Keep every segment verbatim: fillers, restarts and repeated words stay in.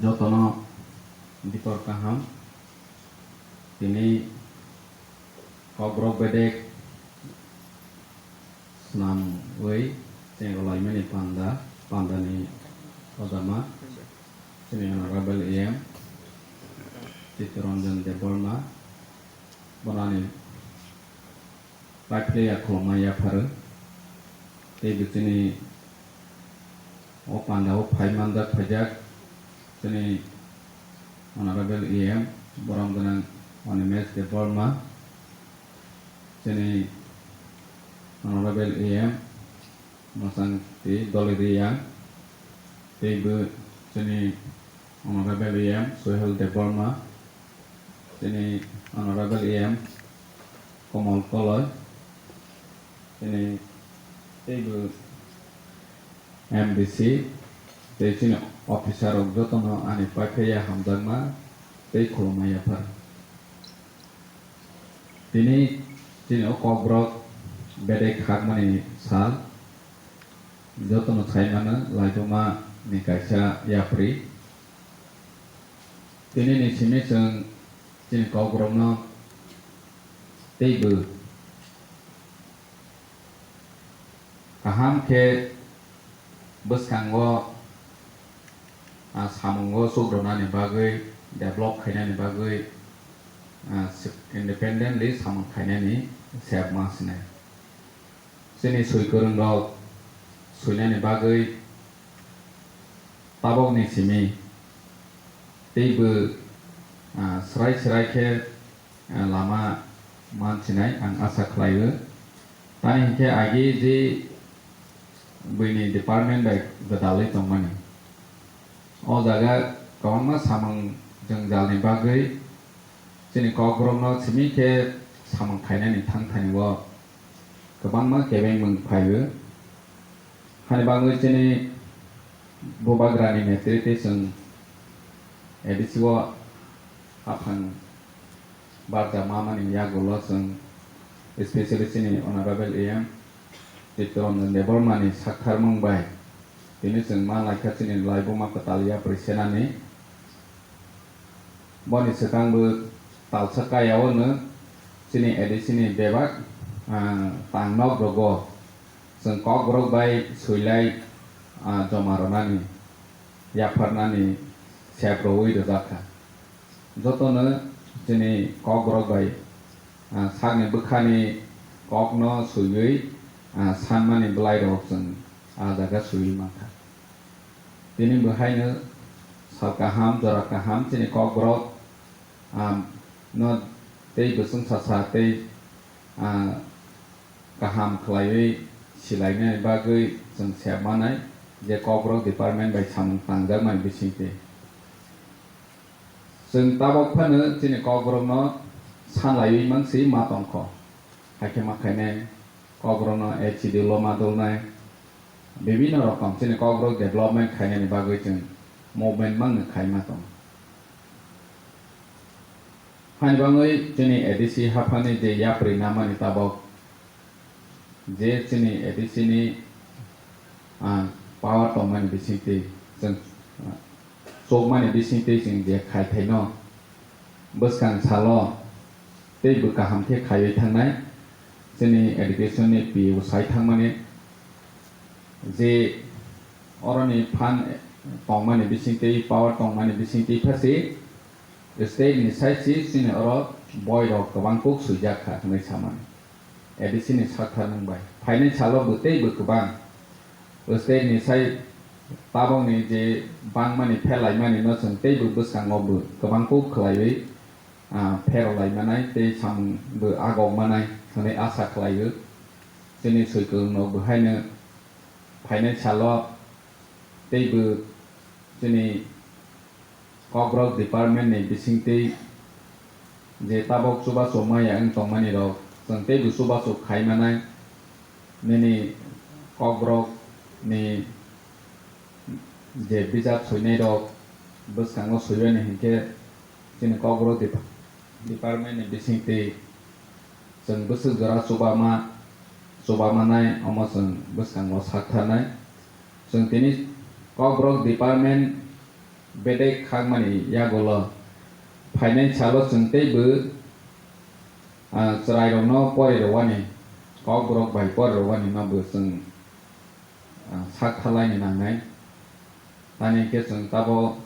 Jotono bitor kaham. Tini Kokborok bedek swnamwi chenglaimani panda, pandani ojama chini Honorable E M Chittaranjan Debbarma, bonani paiphlaiya khulumma yapharo. Tei bo chini o panda o phai manjak phaijak chini Honorable E M borom gwnang Animesh Debbarma, chini Honorable E M Mwsangti Doliriyang, tei bo chini Honorable E M Suhel Debbarma, chini Honorable E M Komol Koloi, chini teibo M D C, tei chini officer rok jotono ani paiphlaiya hamjakma tei khulumma yaphar. Tini chini o Kokborok bedek hakmani sal, jotono sai mano laibuma ni kaisa yapri. Tini ni simi chwng chini Kokborokno teibo kaham khe bwskango, ah, samungo chukronani bagwi, develop khainani bagwi, ah, se-, independently samung khainani sep ma sinai. Chini swi kwrwngrok swinani bagwi tabokni simi teibo, ah, srai srai khe, ah, lama mansinai ang asa khlaio. Tani hinkhe agi je buini department bai gwdalwi tongmani. O jaga kwbangma samung jwngjalni bagwi chini Kokborokno simi khe samung khainani thangthani o kwbangma kebengmung phaio. Hani bagwi chini Bubagrani netrite chwng A D C o haphang barja mamani yagulo chwng, especially chini Honorable E M Chittaranjan Debbarmani saktharmung bai tini chwng ma laikha chini laibuma kwtal yapri senani. Boni swkangbo talsa kaya o no chini A D C ni bebak, ah, tangnok rogo chwng Kokborok bai swilai, ah, joma rwnani, yapharnani sep rwui rwjak kha. Jotono chini Kokborok bai, ah, sakni bwkhani kokno swiwi, ah, sanmani bwlairok chwng ah jaga swiwi mankha. Tini bo haino sal kaham, jora kaham chini Kokborok, ah, no tei bwswng sasa tei, ah, kaham khlaiwi silainani bagwi chwng sep manai je Kokborok department bai samung tangjakmani bisingtwi. Chwng tabok phano chini Kokborokno sanlaiwi mansi ma tongkho. Haikhe ma khainai Kokborokno A C D lo ma dulnai, bibinno rokom chini Kokborok development khainani bagwi chwng movement mangno khaima tongo. Hani bagwi chini A D C haphangni je yapri namani tabok je chini A D C ni, ah, power tongmani bisingtwi chwng, ah, chukmani bisingtwi chwng je khaithaino bwskang salo tei bw kaham khe khaiwi thangnai. Chini education ni P O sai thangmani je oroni phan tongmani bisingtwi, power tongmani bisingtwi phasi state ni sai si chini oro boy rok kwbang kuk swijak kha hwnwi samani. A D C ni saktharmung bai phainai salo bw tei bw kwbang state ni sai tabokni je bangmani phelaimani no chwng tei bw bwskango bw kwbang kuk khlaiwi, ah, pherolai manai tei samung bw agok manai hwnwi asa khlaio. Chini swi kwrwng no bw haino phainai salo tei bw chini Kokborok department ni bisingtwi je tabok chubachu maya wng tongmani rok chwng teibo chubachu khai manai. Nini Kokborok ni je bijap soinai rok bwskango soiya ni hinkhe chini Kokborok dep-, department ni bisingtwi chwng bwswk jora chuba ma, chuba manai omo chwng bwskango sak tharnai. Chwng tini Kokborok department Bedek khakmani yagulo phainai salo chwng teibo, ah, chwrairokno pori rwani, kokborok bai pori rwani no bo chwng, ah, sak thalaini nangnai. Tani hwnkhe chwng tabo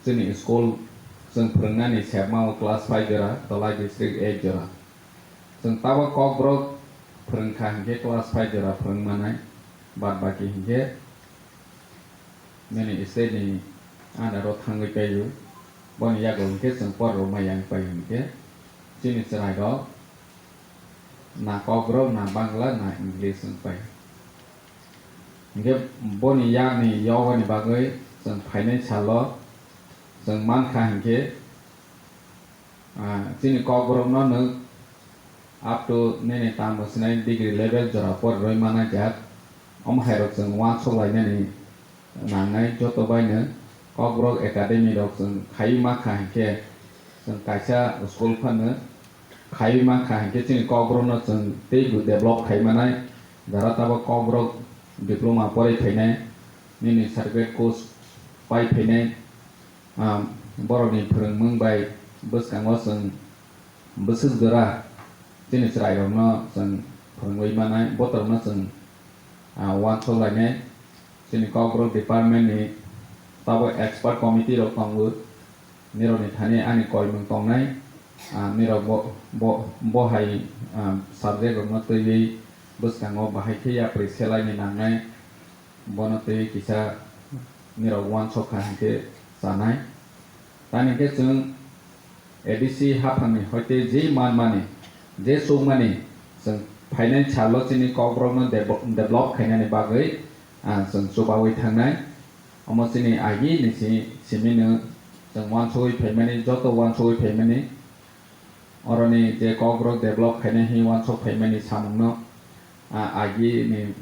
chini school chwng phwrwngnani sepmao class five jora, Tolai district eight jora. Chwng tabo kokborok phwrwngkha hwnkhe class five jora phwrwng manai, bad baki hwnkhe nini state ni under o thangwi paio. Boni yago hwnkhe chwng pori rwmai yang pai hwnkhe chini chwrairok na kokborok, na Bangla, na English wng pai. Hwnkhe boni yakni yogani bagwi chwng phainai salo chwng mankha hwnkhe, ah, chini kokborokno nwng up to nini tamo sinai degree level jora pori rwi manai jak. Omo hairok chwng uansuk lainani nangnai joto baino Kokborok Academy rok chwng khaiwi mankha hinkhe chwng kaisa school phano khaiwi mankha hinkhe chini Kokborokno chwng teibo develop khai manai. Jara tabok Kokborok diploma porwi phainai, nini certificate course pai phainai, ah, borokni phwrwngmung bai bwskango chwng bwswk jora chini chwrairokno chwng phwrwngwi manai, botorokno chwng, ah, uansuk lainai. Chini Kokborok department ni tabok expert committee rok tongo, nirokni thani ani koimung tongnai, ah, nirok bo, bo, bo hai, ah, subject rokno twiwi bwskango bahai khe yapri selaini nangnai. Bono tei kisa nirok uansuk kha hinkhe chanai. Tani khe chwng A D C haphangni hoite je manmani, je chukmani chwng phainai salo chini Kokborokno debo-, develop khainani bagwi, ah, chwng chubawi thangnai. Omo chini agi ni si-, simino chwng uansugwi phaimani, joto uansugwi phaimani. Oroni je Kokborok develop khainai hwnwi uansuk phaimani samungno, ah, agini,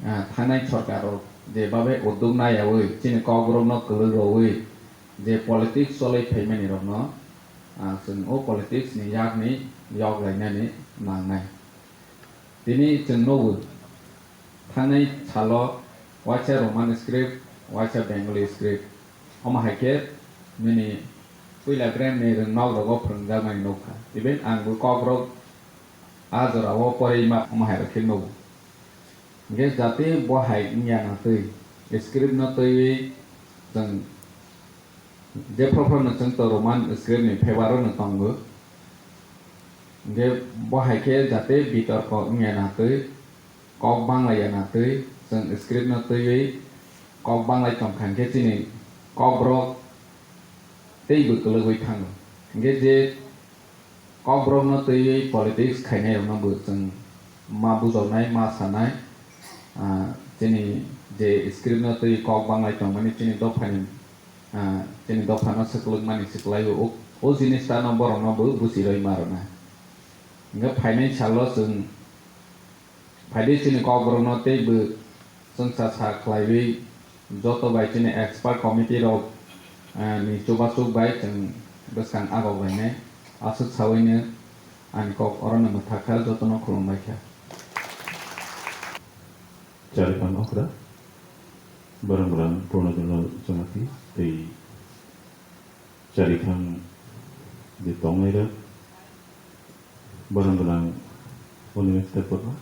ah, thangnai sorkar rok je babe udduk naiyawi chini Kokborokno kwlwk rwwi je politics cholwi phaimani rokno, ah, chwng o politics ni yakni yok lainani nangnai. Tini chwng nugo, thangnai salo waisa Roman script, waisa Bengali script. Omo hai khe nini puila brand ni rwngnok rogo phwrwngjakmani nukha. Even ang bo Kokborok a jora o porwi ma omo hai rok khe nugo. Hinkhe jate bo hai wngya na twi script no twiwi chwng jephru phru no chwng to Roman script ni favour o no tongo. Hinkhe bo hai khe jate bitorko wngya na twi, kok banglaiya na twi, chwng script no twiwi kok banglai tongkha hinkhe chini Kokborok teibo kwlwgwi thango. Hinkhe je Kokborokno twiwi politics khainairokno bo chwng ma bujoknai, ma sanai. Ah, chini je script no twi kok banglai tongmani chini dophani, ah, chini dophano swklwkmani swklaio. O, o jinis tano borokno bo buchiroi ma rwna. Hinkhe phainai salo chwng phaidi chini Kokborokno teibo chwngsa sa khlaiwi joto bai chini expert committee rok, eh, ni chubasuk bai chwng bwskang agok lainai. Aswk sawino ani kok orono mwthakha, jotono khulumbaikha. Charikhan okra, borok borang Purnajono Jamatia tei Charikhan je tongnai rok, borok gwnang Unimesh Debbarma,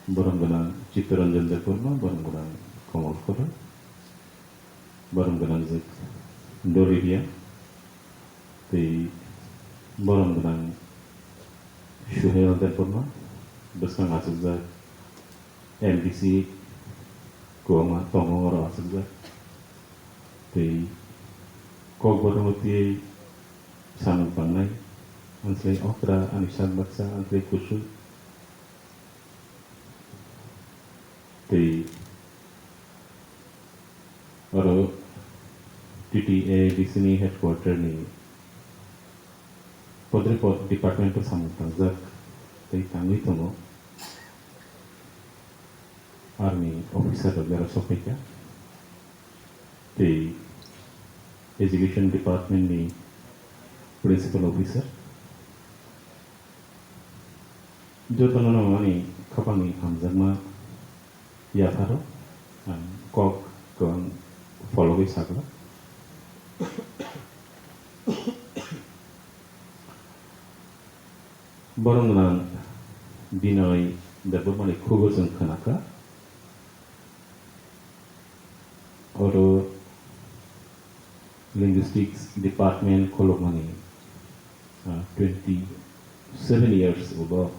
borok gwnang Chittaranjan Debbarma, borok gwnang Kamal Khorang, borok gwnang je Doriria, tei borok gwnang Suhel Debbarma, bwskang achukjak M D C kwbangma tongo oro achukjak. Tei kokborokno twiwi samung tangnai, ang khlai okra, ani sak baksa, ang khlai kusu. Tei oro T T A D C ni headquarter ni podre pod department o samung tangjak tei tangwi tongo. Army officer rok jora sokphaikha. Tei education department ni principal officer. Jotono no ani khapangni hamjakma yapharo ang kok kwbang phologwi sakha. Borok gwnang Binoy Debbarmani khugo chwng khnakha. Oro Linguistics Department kholokmani, ah, twenty seven years ulo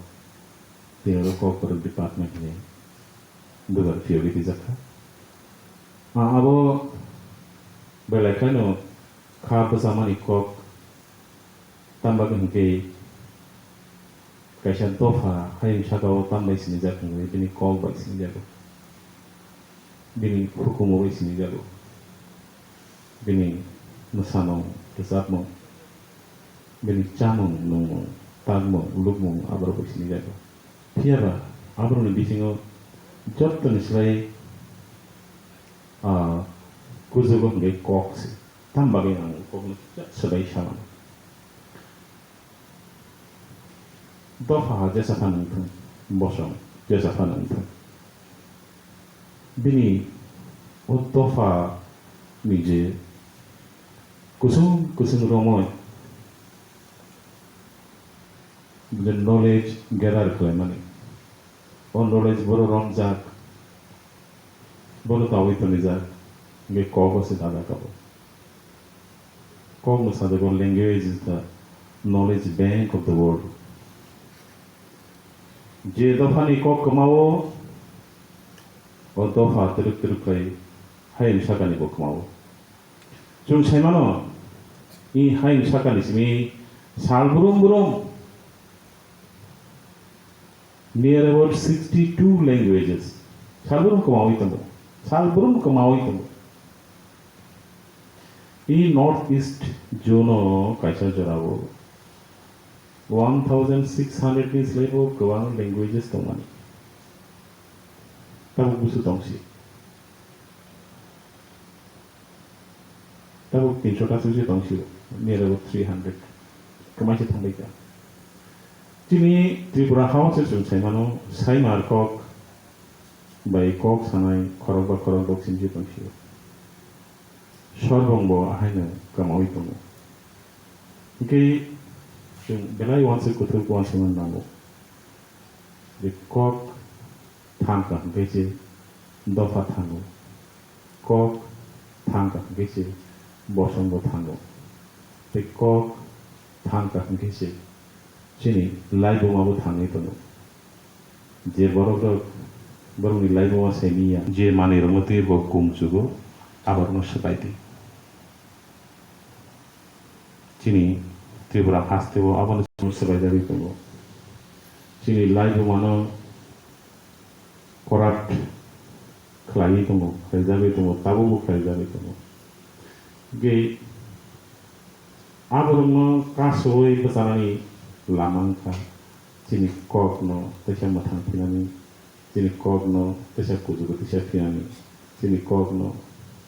tei oro Kokborok Department ni dugar phiyogwi rijakha. Ah, abo belai kheno kha bwchamani kok. Tamo bagwi hwnkhe kaisa dopha hayung saka-o tam bai sinijakmani bini kok bai sinijago, bini hukumu bai sinijago, bini mwsamung, rwchapmung, bini chamung, nungmung, takmung, lukmung aborok bai sinijago. Phiyaba aborokni bisingo jottoni slai, ah, kuchugo hwnkhe kok se. Tamo bagwi ang kokno swbai samano. Dopha jesa phano wngthung, bosong jesa phano wngthung. Bini o dopha ni je kusung kusung romoi je knowledge gather khlaimani, o knowledge boro romjak, boro tawui tonijak, hingke kok o se dada kabo. Kok no sajagwi language is the knowledge bank of the world. Je dophani kok kwmao, o dopha twrwk twrwk khlai hayung sakani bo kwmao. Chwng saimano, i hayung sakani simi sal brum brum. Near about sixty-two languages. Salbrum kwmawi tongo. Salbrum kwmawi tongo. I North East zone o kaisa jorao one thousand six hundred ni slai bo kwbang languages tongmani. Tabuk busu tongsi. Tabuk tinso ta sungsi tong sio, near about three hundred. Kwmaisa thangbai kha. Chini Tripura hao se chwng saimano, Saimar kok bai kok sanai khorok ba khorok dok singsi tong sio. Sorbong bo ahaino kwmawi tongo. Hingke chwng belai uansa kuthuk uansa man nango. Je kok thang kha hingke se dopha thango. Kok thang kha hingke se bosong bo thango. Tei kok thang kha hingke se chini laibuma bo thangwi tongo. Je borok rok, borokni laibuma saimiya, je manwi rokno twi bo kung chugo, aborokno swbai di. Chini Tripura haste o abono swbaijagwi tongo. Chini laibuma no corrupt khlaiwi tongo, khlaijagwi tongo, tabukbo khlaijagwi tongo. Hingke aborokno kasowi bwchanani lama wngkha, chini kokno teisa mwthang phinani, chini kokno teisa kuchugo teisa phinani, chini kokno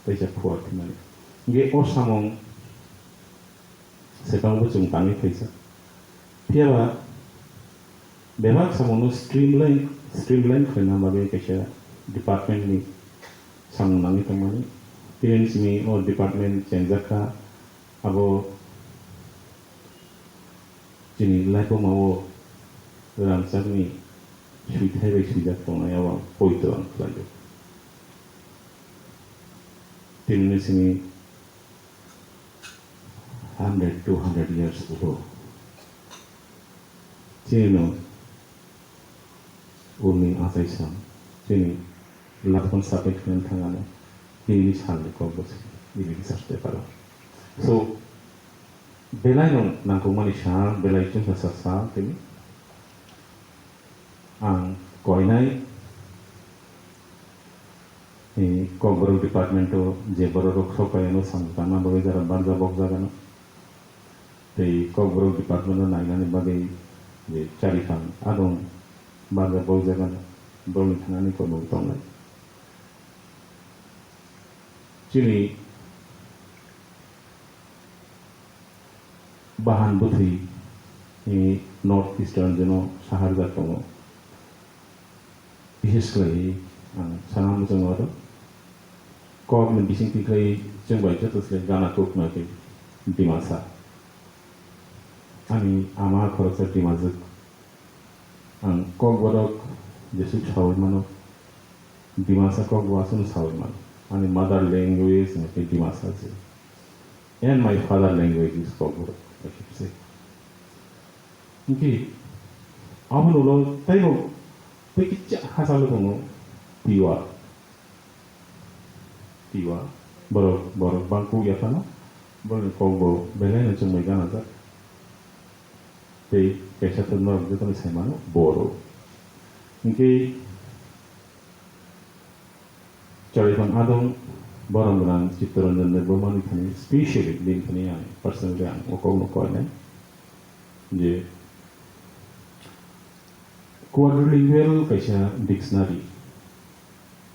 teisa phuar phinani. Hingke o samung Swkang bo chwng tangwi phaisa. Phiya ba bebak samungno streamline, streamline khlaina bagwi kaisa department ni samung nangwi tongmani. Tini simi o department chengjak kha, abo chini laibuma o rangchakni swithai bai swijak tongnai, abo ang poito ang khlaio. Tini simi hundred, two hundred years ago. Chini no uni achaisa, chini lakhon sapai khwlwng thangano, nini salni kok bo se, nini research paper o. So, belai no nangkukmani sal, belai chwngsa sa sal tini. Ang koinai, eh, Kokborok department o je borok rok sok pai ano samung tangna bagwi jara barja bok jagano. Tei Kokborok department o nainani bagwi je chariphang adong barja bok jagano, borokni thanani kokno tongnai. Chini bahan bwthwi, eh, North Eastern jeno saharjak tongo. Bises khlaiwi ang sana muchungo aro kokni bisingtwi khlaiwi chwng bai joto se gana kuk nai khe Dimasa. Ani ama khoroksa Dimajwk. Ang Kokborok jesuk sawi mano, Dimasa Kokbo aswkno sawi mano. Ani mother language hwnkhe Dimasa se. And my father language is Kokborok. Hwnkhe abono ulo teibo tei kisa hachalo tongo Tiwa. Tiwa. Borok, borok bangkuk yaphano. Borokni kokbo belai no chwngwi ganajak. Tei kaisa to norok jotono sai mano Boro. Hinkhe Chariphang adong borom gwnang Chittaranjan Debbarmani thani specially bini thani ang personally ang o kokno koinai je quadrilingual kaisa dictionary,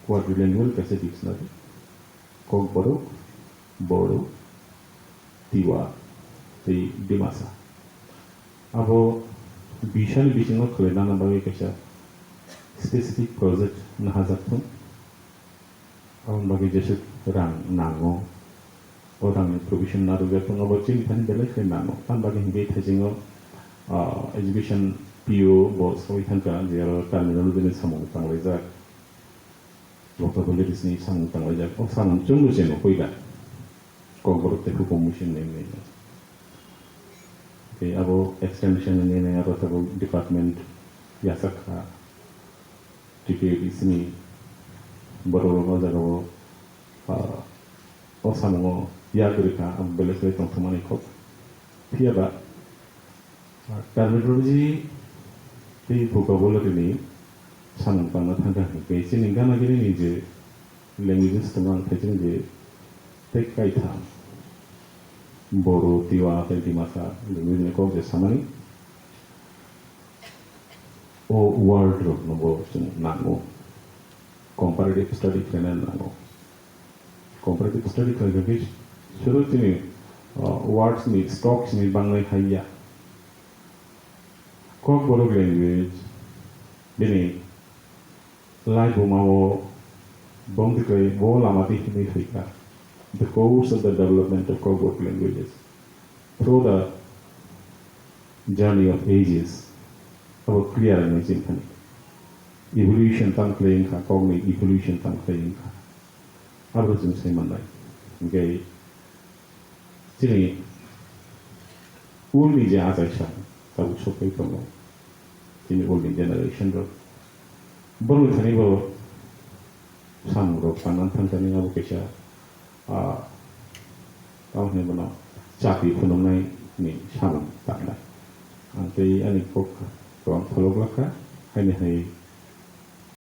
quadrilingual kaisa dictionary, Kokborok, Boro, Tiwa tei Dimasa. Abo bisani bisingo khwlainani bagwi kaisa specific project nahajak thung. Aboni bagwi jesuk rang nango. O rangni provision narwkjak thung, abo chini thani belai khe nango. Tamni bagwi hinkhe thaisingo, ah, education P O bo sawi thangkha je aro terminology ni samung tanglaijak. Vocabulary ni samung tanglaijak. O samung chwngno chwngno puila. Kokborok tei hukumu simi nini. Tei abo extension nini aro tabuk department yachak kha. T P A D C ni borok rok o jaga o, ah, o samungo yak rwkha, abo belai khe tongthokmani kok. Phiya ba, Terminology tei vocabulary ni samung tangna thangkha hinkhe chini gana gini ni je languages tongo ang thaichung je tei kaitham Boro, Tiwa tei Dimasa language ni kok je samani o word rok no bo chwng nango. Comparative study khlaina nango. Comparative study khlaikha khe suru chini, uh, words ni stocks ni bangnai hai ya. Kokborok language bini lai buma o bongtwi kwlai bo lama twi himwi phaikha. The course of the development of Kokborok languages through the journey of ages abo clear wngwi chini thani. Evolution tang khlai wngkha, kokni evolution tang khlai wngkha. Abo chwng sai mannai. Hinkhe chini ulni je achaisa tabuk sokwi tongo, chini ulni generation rok. Borokni thani bo samung rok tangna thangkani abo kaisa, ah, tamo hinwi bono chati phunuknai ni samung tangnai. Ang tei ani kok rok ang pholok lakha, haini hai